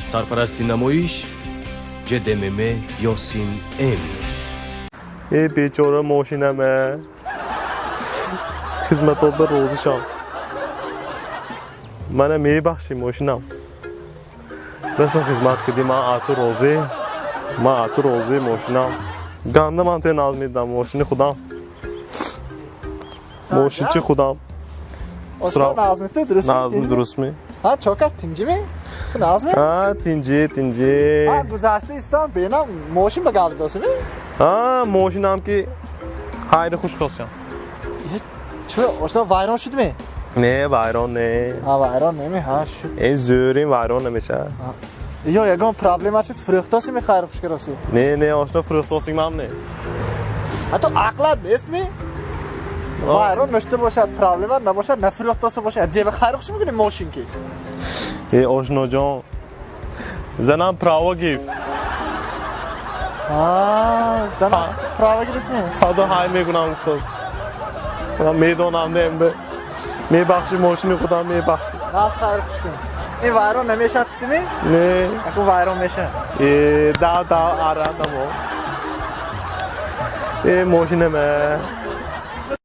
Сарпарасти намоиш ҶДММ Ёсин М. Э, бечора мошинаме, хизматот ба розӣ шав, мана мебахшӣ, мошинам, расо хизмат кардӣ, ман ату розӣ, ман ату розӣ, мошинам. Ганда ман туя наз медидам, мошини худам, мошинчи худам. Ошно, назми ту дуруст? Назми дурустми? Ҳа, чока, тинҷими? Ту назми? А, тинҷи, тинҷи. Ҳа, гузашта истам, бенам мошин ба гап задосими? А, мошинам ки ҳайри хуш хосям. Чӣ, ошно, вайрон шудми? Не, вайрон не. Ҳа, вайрон неми, ҳа, шуд. Э, зӯрим вайрон намешавад. Ё ягон проблема шуд, фурӯхтосими, хайру хуш кароси? Не, не, ошно, фурӯхтосигмам не. Ҳа, ту ақлат нестми? Вайрон нашуда бошад, проблема набошад, нафурӯхтоса бошад, зеба хайру хуш мекунӣ мошин ки? Э, ошноҷон, занам права гирифт. Занам права гирифт, не? Садо ҳай мекунам гуфтос. Ман медонам, не, мебахшӣ, мошини худам, мебахшӣ. Раз, хайру хуш кун. Ин вайрон намешавад гуфтими? Не. Аку вайрон мешавад. Э, да, да, ара намо. Э, мошинаме.